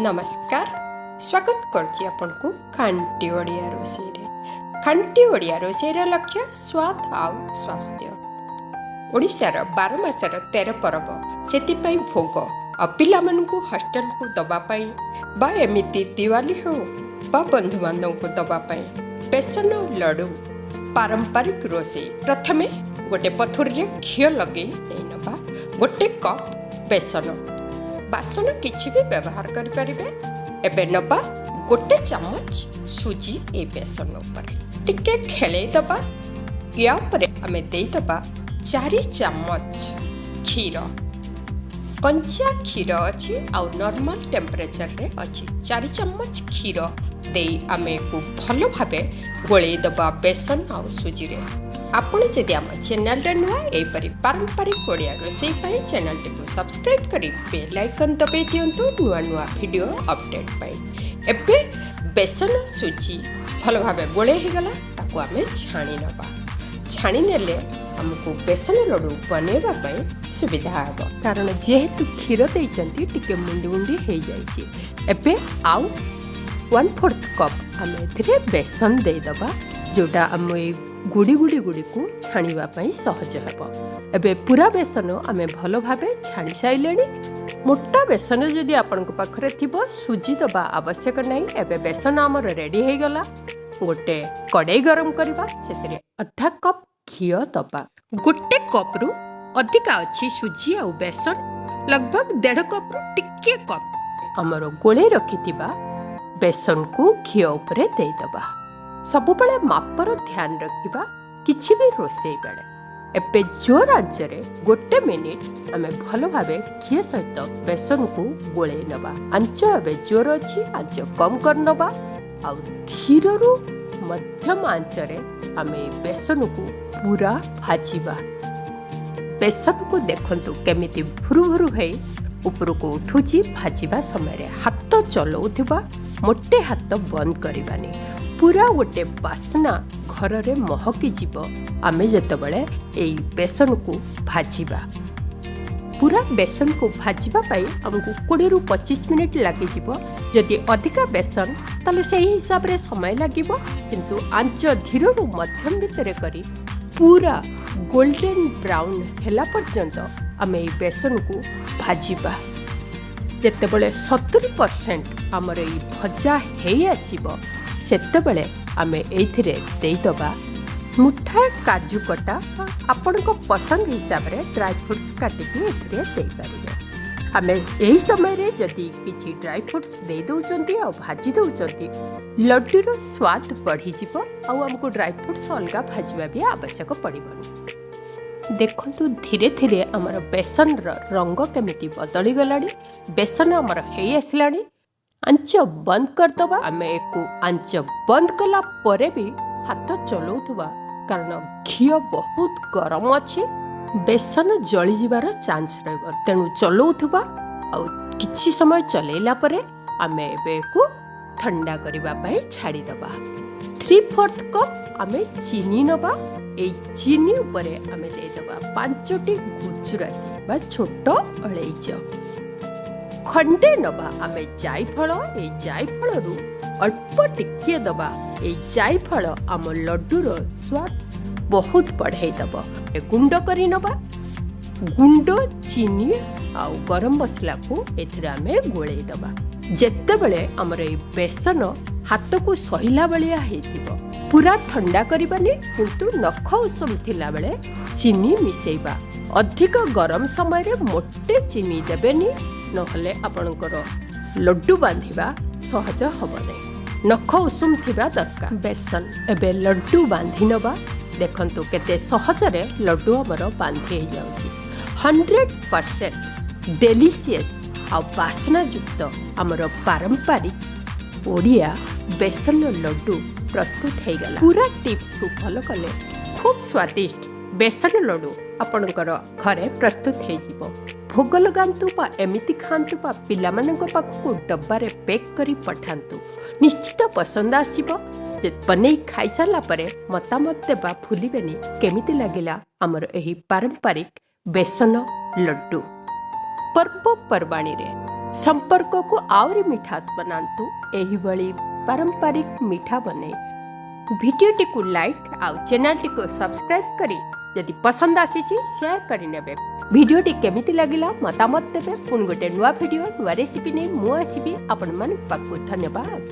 ନମସ୍କାର, ସ୍ୱାଗତ କରୁଛି ଆପଣଙ୍କୁ ଖାଣ୍ଟି ଓଡ଼ିଆ ରୋଷେଇରେ। ଖାଣ୍ଟି ଓଡ଼ିଆ ରୋଷେଇର ଲକ୍ଷ୍ୟ ସ୍ୱାଦ ଆଉ ସ୍ୱାସ୍ଥ୍ୟ। ଓଡ଼ିଶାର 12 ମାସର 13 ପର୍ବ, ସେଥିପାଇଁ ଭୋଗ ଆଉ ପିଲାମାନଙ୍କୁ ହଷ୍ଟେଲକୁ ଦେବା ପାଇଁ ବା ଏମିତି ଦିୱାଲି ହେଉ ବା ବନ୍ଧୁବାନ୍ଧବଙ୍କୁ ଦେବା ପାଇଁ ବେସନ ଲଡ଼ୁ ପାରମ୍ପରିକ ରୋଷେଇ। ପ୍ରଥମେ ଗୋଟେ ପଥୁରୀରେ ଘିଅ ଲଗେଇ ନେଇ ନେବା 1 କପ୍ ବେସନ। ବାସନ କିଛି ବି ବ୍ୟବହାର କରିପାରିବେ। ଏବେ ନେବା 1 ଚାମଚ ସୁଜି। ଏଇ ବେସନ ଉପରେ ଟିକେ ଖେଳେଇ ଦେବା। ୟା ଉପରେ ଆମେ ଦେଇଦେବା 4 ଚାମଚ କ୍ଷୀର। କଞ୍ଚା କ୍ଷୀର ଅଛି ଆଉ ନର୍ମାଲ ଟେମ୍ପରେଚରରେ ଅଛି। 4 ଚାମଚ କ୍ଷୀର ଦେଇ ଆମେ ଏକୁ ଭଲ ଭାବେ ଗୋଳେଇ ଦେବା ବେସନ ଆଉ ସୁଜିରେ। ଆପଣ ଯଦି ଆମ ଚ୍ୟାନେଲରେ ନୂଆ, ଏହିପରି ପାରମ୍ପରିକ ଓଡ଼ିଆ ରୋଷେଇ ପାଇଁ ଚ୍ୟାନେଲଟିକୁ ସବସ୍କ୍ରାଇବ୍ କରି ବେଲ୍ ଆଇକନ୍ ଦବାଇ ଦିଅନ୍ତୁ ନୂଆ ନୂଆ ଭିଡ଼ିଓ ଅପଡ଼େଟ୍ ପାଇଁ। ଏବେ ବେସନ ସୁଜି ଭଲ ଭାବେ ଗୋଳେଇ ହେଇଗଲା, ତାକୁ ଆମେ ଛାଣି ନେବା। ଛାଣି ନେଲେ ଆମକୁ ବେସନ ଲଡ଼ୁ ବନେଇବା ପାଇଁ ସୁବିଧା ହେବ, କାରଣ ଯେହେତୁ କ୍ଷୀର ଦେଇଛନ୍ତି, ଟିକେ ମୁଣ୍ଡି ମୁଣ୍ଡି ହେଇଯାଇଛି। ଏବେ ଆଉ 1/4 କପ୍ ଆମେ ଏଥିରେ ବେସନ ଦେଇଦେବା, ଯେଉଁଟା ଆମ ଏଇ ଗୁଡ଼ି ଗୁଡ଼ି ଗୁଡ଼ିକୁ ଛାଣିବା ପାଇଁ ସହଜ ହେବ। ଏବେ ପୁରା ବେସନ ଆମେ ଭଲ ଭାବେ ଛାଣି ସାରିଲେଣି। ମୋଟା ବେସନ ଯଦି ଆପଣଙ୍କ ପାଖରେ ଥିବ, ସୁଜି ଦେବା ଆବଶ୍ୟକ ନାହିଁ। ଏବେ ବେସନ ଆମର ରେଡ଼ି ହେଇଗଲା। ଗୋଟେ କଡ଼େଇ ଗରମ କରିବା, ସେଥିରେ ଅଧା କପ୍ ଘିଅ ଦେବା। 1 କପ୍ରୁ ଅଧିକା ଅଛି ସୁଜି ଆଉ ବେସନ, ଲଗଭଗ ଦେଢ଼ କପ୍ରୁ ଟିକିଏ କମ୍। ଆମର ଗୋଳେଇ ରଖିଥିବା ବେସନକୁ ଘିଅ ଉପରେ ଦେଇଦେବା। ସବୁବେଳେ ମାପର ଧ୍ୟାନ ରଖିବା କିଛି ବି ରୋଷେଇ ବେଳେ। ଏବେ ଜୋର ଆଞ୍ଚରେ 1 ମିନିଟ୍ ଆମେ ଭଲ ଭାବେ ଘିଅ ସହିତ ବେସନକୁ ଗୋଳେଇ ନେବା। ଆଞ୍ଚ ଏବେ ଜୋର ଅଛି, ଆଞ୍ଚ କମ୍ କରିନେବା ଆଉ ଧୀରରୁ ମଧ୍ୟମ ଆଞ୍ଚରେ ଆମେ ବେସନକୁ ପୁରା ଭାଜିବା। ବେସନକୁ ଦେଖନ୍ତୁ କେମିତି ଭୁରୁ ଭୁରୁ ହେଇ ଉପରକୁ ଉଠୁଛି। ଭାଜିବା ସମୟରେ ହାତ ଚଲାଉଥିବା, ମୋଟେ ହାତ ବନ୍ଦ କରିବାନି। ପୁରା ଗୋଟେ ବାସ୍ନା ଘରରେ ମହକି ଯିବ ଆମେ ଯେତେବେଳେ ଏଇ ବେସନକୁ ଭାଜିବା। ପୁରା ବେସନକୁ ଭାଜିବା ପାଇଁ ଆମକୁ 20ରୁ 25 ମିନିଟ୍ ଲାଗିଯିବ। ଯଦି ଅଧିକା ବେସନ, ତାହେଲେ ସେହି ହିସାବରେ ସମୟ ଲାଗିବ। କିନ୍ତୁ ଆଞ୍ଚ ଧୀରରୁ ମଧ୍ୟମ ଭିତରେ କରି ପୁରା ଗୋଲ୍ଡେନ୍ ବ୍ରାଉନ୍ ହେଲା ପର୍ଯ୍ୟନ୍ତ ଆମେ ଏଇ ବେସନକୁ ଭାଜିବା। ଯେତେବେଳେ 70% ଆମର ଏଇ ଭଜା ହେଇ ଆସିବ, ସେତେବେଳେ ଆମେ ଏଇଥିରେ ଦେଇଦେବା ମୁଠାଏ କାଜୁ କଟା। ଆପଣଙ୍କ ପସନ୍ଦ ହିସାବରେ ଡ୍ରାଏ ଫ୍ରୁଟ୍ସ କାଟିକି ଏଥିରେ ଦେଇପାରିବେ। ଆମେ ଏହି ସମୟରେ ଯଦି କିଛି ଡ୍ରାଏ ଫ୍ରୁଟ୍ସ ଦେଇ ଦେଉଛନ୍ତି ଆଉ ଭାଜି ଦେଉଛନ୍ତି, ଲଡ଼ୁର ସ୍ୱାଦ ବଢ଼ିଯିବ ଆଉ ଆମକୁ ଡ୍ରାଏ ଫ୍ରୁଟ୍ସ ଅଲଗା ଭାଜିବା ବି ଆବଶ୍ୟକ ପଡ଼ିବନି। ଦେଖନ୍ତୁ, ଧୀରେ ଧୀରେ ଆମର ବେସନର ରଙ୍ଗ କେମିତି ବଦଳିଗଲାଣି। ବେସନ ଆମର ହେଇ ଆସିଲାଣି। ଆଞ୍ଚ ବନ୍ଦ କରିଦେବା ଆମେ ଏକୁ। ଆଞ୍ଚ ବନ୍ଦ କଲା ପରେ ବି ହାତ ଚଲାଉଥିବା, କାରଣ ଘିଅ ବହୁତ ଗରମ ଅଛି, ବେସନ ଜଳିଯିବାର ଚାନ୍ସ ରହିବ। ତେଣୁ ଚଲାଉଥିବା ଆଉ କିଛି ସମୟ ଚଲେଇଲା ପରେ ଆମେ ଏବେ ଏକୁ ଥଣ୍ଡା କରିବା ପାଇଁ ଛାଡ଼ିଦେବା। 3/4 କପ୍ ଆମେ ଚିନି ନେବା। ଏଇ ଚିନି ଉପରେ ଆମେ ଦେଇଦେବା ପାଞ୍ଚଟି ଗୁଜୁରାତି ବା ଛୋଟ ଅଳେଇଚ। ଖଣ୍ଡେ ନେବା ଆମେ ଜାଇଫଳ। ଏଇ ଜାଇଫଳରୁ ଅଳ୍ପ ଟିକିଏ ଦେବା। ଏଇ ଜାଇଫଳ ଆମ ଲଡ଼ୁର ସ୍ୱାଦ ବହୁତ ବଢ଼େଇ ଦେବ। ଗୁଣ୍ଡ କରି ନେବା। ଗୁଣ୍ଡ ଚିନି ଆଉ ଗରମ ମସଲାକୁ ଏଥିରେ ଆମେ ଗୋଳେଇ ଦେବା। ଯେତେବେଳେ ଆମର ଏଇ ବେସନ ହାତକୁ ସହିଲା ଭଳିଆ ହେଇଥିବ, ପୁରା ଥଣ୍ଡା କରିବାନି, କିନ୍ତୁ ନଖ ଉଷୁମ ଥିଲାବେଳେ ଚିନି ମିଶେଇବା। ଅଧିକ ଗରମ ସମୟରେ ମୋଟେ ଚିନି ଦେବେନି, ନହେଲେ ଆପଣଙ୍କର ଲଡ଼ୁ ବାନ୍ଧିବା ସହଜ ହେବ ନାହିଁ। ନଖ ଉଷୁମ ଥିବା ଦରକାର ବେସନ। ଏବେ ଲଡ଼ୁ ବାନ୍ଧି ନେବା। ଦେଖନ୍ତୁ କେତେ ସହଜରେ ଲଡ଼ୁ ଆମର ବାନ୍ଧି ହେଇଯାଉଛି। 100% ଡେଲିସିୟସ୍ ଆଉ ବାସନାଯୁକ୍ତ ଆମର ପାରମ୍ପରିକ ଓଡ଼ିଆ ବେସନ ଲଡ଼ୁ ପ୍ରସ୍ତୁତ ହେଇଗଲା। ପୁରା ଟିପ୍ସକୁ ଫଲୋ କଲେ ଖୁବ୍ ସ୍ୱାଦିଷ୍ଟ ବେସନ ଲଡ଼ୁ ଆପଣଙ୍କର ଘରେ ପ୍ରସ୍ତୁତ ହେଇଯିବ। ଭୋଗ ଲଗାନ୍ତୁ ବା ଏମିତି ଖାଆନ୍ତୁ ବା ପିଲାମାନଙ୍କ ପାଖକୁ ଡବାରେ ପ୍ୟାକ୍ କରି ପଠାନ୍ତୁ, ନିଶ୍ଚିତ ପସନ୍ଦ ଆସିବ। ଯେ ବନେଇ ଖାଇସାରିଲା ପରେ ମତାମତ ଦେବା ଭୁଲିବେନି, କେମିତି ଲାଗିଲା ଆମର ଏହି ପାରମ୍ପରିକ ବେସନ ଲଡ଼ୁ। ପର୍ବପର୍ବାଣୀରେ ସମ୍ପର୍କକୁ ଆହୁରି ମିଠାସ ବନାନ୍ତୁ ଏହିଭଳି ପାରମ୍ପରିକ ମିଠା ବନେଇ। ଭିଡ଼ିଓଟିକୁ ଲାଇକ୍ ଆଉ ଚ୍ୟାନେଲଟିକୁ ସବସ୍କ୍ରାଇବ୍ କରି ଯଦି ପସନ୍ଦ ଆସିଛି, ସେୟାର କରିନେବେ। ଭିଡ଼ିଓଟି କେମିତି ଲାଗିଲା ମତାମତ ଦେବେ। ପୁଣି ଗୋଟେ ନୂଆ ଭିଡ଼ିଓ, ନୂଆ ରେସିପି ନେଇ ମୁଁ ଆସିବି ଆପଣମାନଙ୍କ ପାଖକୁ। ଧନ୍ୟବାଦ।